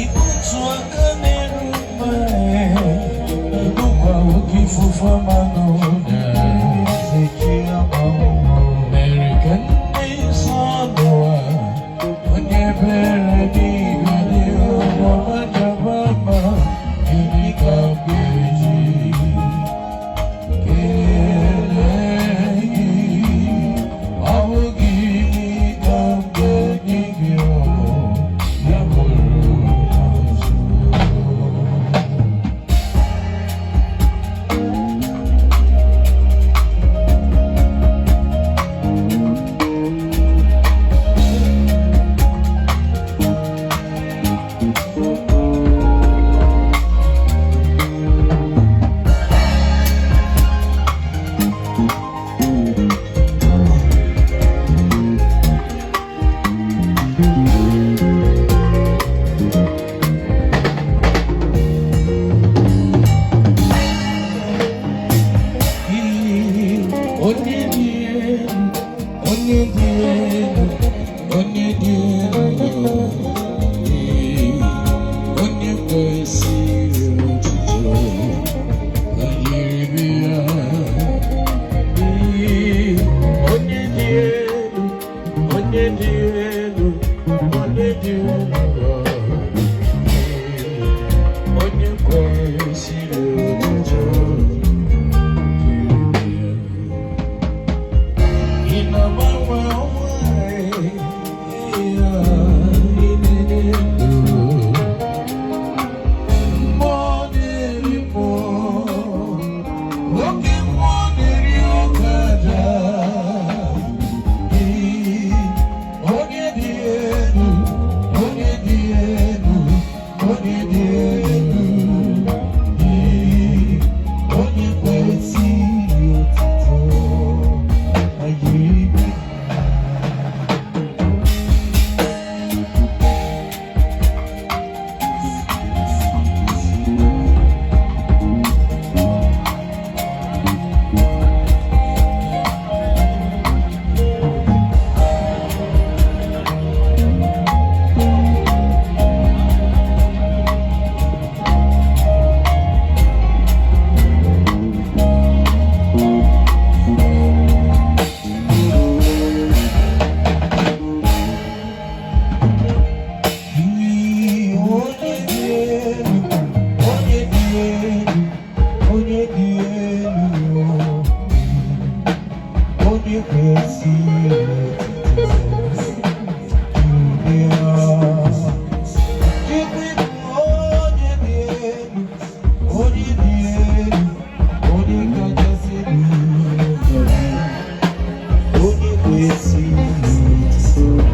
Ibutu aka n'elu mmanya, ịbụkwa oke ifufe ọma n'oge. Mere ka ndị nsọ n'ụwa, onye ebere gị ga-adị ọma jaba mma, gịnị ka m ga-eji kelee gị? Ọ bụ gịnị ka m ga-enye gị ọ ya bụrụ n'azụ? Onye dị elu, onye dị elu, onye dị elu, onye kwesịrị otuto, anyị bịa. Onye dị elu, onye dị elu, onye dị elu, onye kwesịrị otuto. Ị na-agbanwe ọnwa, ya ị na-enye ndụ. Mmụọ na-eri mmụọ, oke mmụọ na-eri oke aja. Onye dị elu, onye dị elu, onye dị elu, onye kwesịrị otuto. Anyị. Onye dị elu, onye dị elu, onye dị elu, onye kwesịrị otuto. Chukwu bụ onye dị elu, onye dị elu, onye kachasị elu, onye kwesịrị otuto.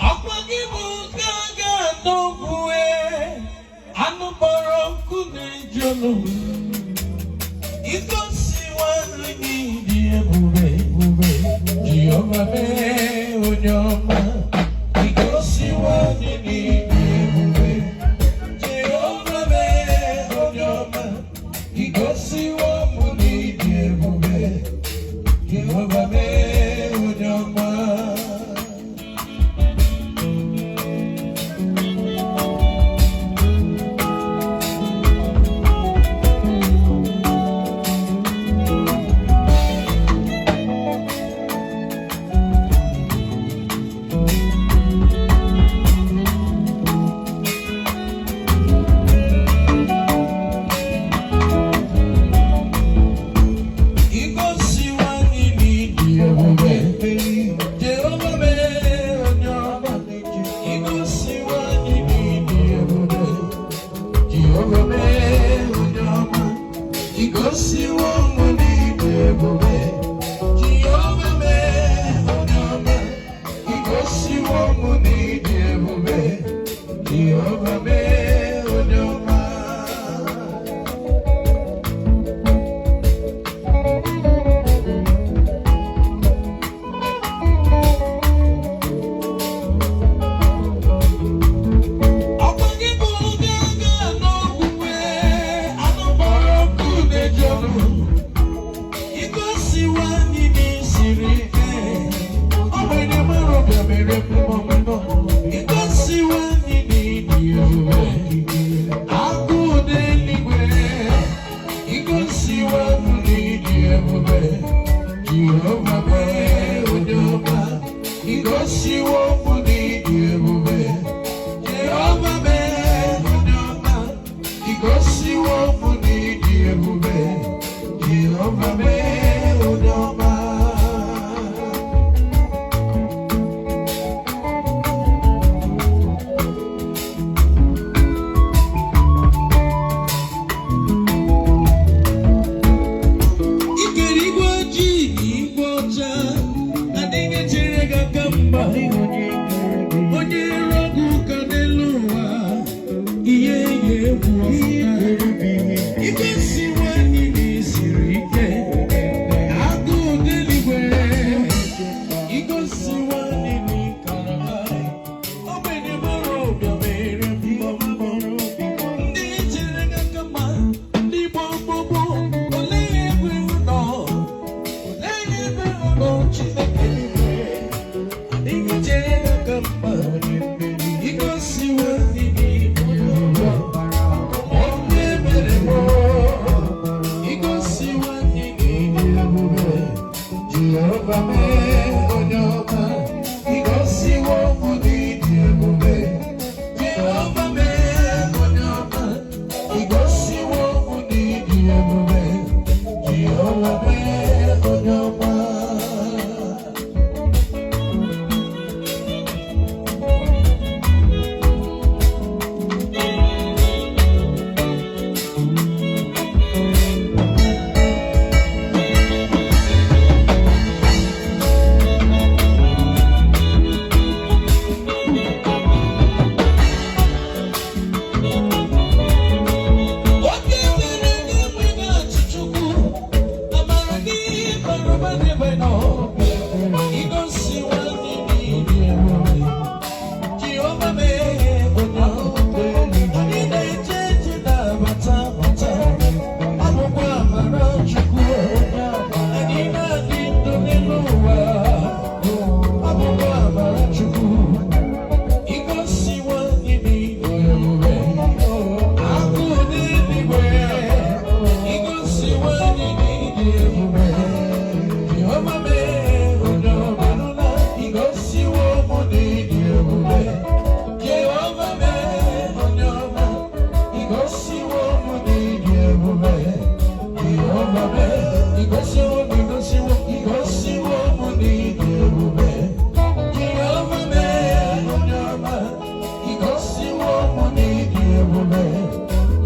Akwa gị bụ nke a ga-adọgbu, anụ kpọrọ nkụ na-eji ọnụ igosiwara gị dị ebube ebube. Jehova mee onye ọma, igosiwanye n'ịdị ebube. Jehova mee onye ọma, igosiwo mụ n'ịdị ebube. Jehova mee onye ọma. Igosiwo m n'ịdị ebube. Jehova mee, onye ọma. Igosiwo m n'ịdị ebube. Jehova mee, onye ọma. Ọkwa gị bụ onye agha n'okwukwe, anụ kpọrọ ọkụ na-eji ọnụ. Igosiwo anyị n'isiri ike, ogbenye mara ọbịa mere mmụọ. Igosiwo anyị n'ịdị ebube, agụụ n'eluigwe. Igosiwo anyị n'ịdị ebube, Jehova mee, onye ọma. Igosiwo m n'ịdị ebube. Jehova mee, onye ọma. Igosiwo m n'ịdị ebube. Jehova mee, onye ọma. Ikere igwe ojii na igwe ọcha, adịghị echere gị aka mgba. Onye iro gị ụka n'elu ụwa, ihe ya egwu ọfụma. Ike siwe anyị na isiri ike, agụụ n'eluigwe. Igosiwe anyị na ịkarama, ogbenye mara ụbịa mere mbọ mbọ. Ndị chere gị aka mgba, ndị gbọmgbọgbọ, olee ebe unu nọ? Olee ebe unu nọ, Chineke n'igwe? Adịghị chere gị aka mgba. Igosiwe anyị na ịdị ebube. Onye mere m, igosiwe anyị na ịdị ebube. Jehova mee, onye ọma. Igosiwo m na ịdị ebube. Jehova mee, onye ọma. Igosiwo m na ịdị ebube. Jehova mee, onye ọma. Oke ebere na-enweghị atụ, Chukwu, amara gị bara ụba n'ebe nọ. Igosiwo anyị n'ịdị ebube. Jehova mee, onye ọma. Anyị na-eje eje na-abata abata. Ọ bụkwa amara Chukwu. Anyị na-adị ndụ n'elu ụwa. Ọ bụkwa amara Chukwu. Igosiwo anyị n'ịdị ebube. Agụụ n'eluigwe. Igosiwo anyị n'ịdị ebube. Jehova mee, onye ọma. Igosiwo m n'ịdị ebube. Jehova mee, onye ọma. Igosiwo m n'ịdị ebube. Jehova mee, igosiwo m, igosiwo, igosiwo m n'ịdị ebube. Jehova mee, onye ọma. Igosiwo m n'ịdị ebube.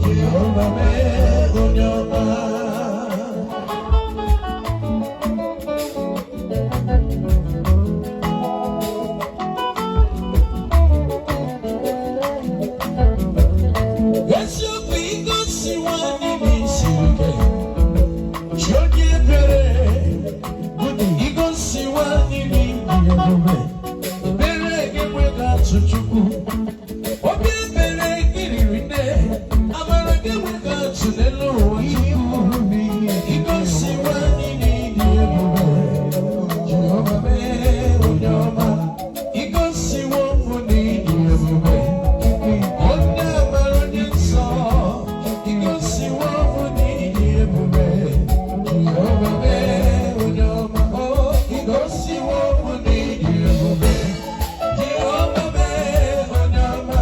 Jehova mee, onye ọma. Eziokwu, igosiwo anyị n'isiri ike. Chi onye ebere, igosiwo anyị n'ịdị ebube. Ebere gị enweghị atụ, Chukwu. Obi ebere gị riri nne, amara gị enweghị atụ n'elu ụwa, Chukwu. Igosiwo anyị n'ịdị ebube. Jehova mee, onye ọma. Igosiwo m n'ịdị ebube. Onye amara, onye nsọ, igosiwo m n'ịdị ebube. Jehova mee, onye ọma. Oh, igosiwo m n'ịdị ebube. Jehova mee, onye ọma.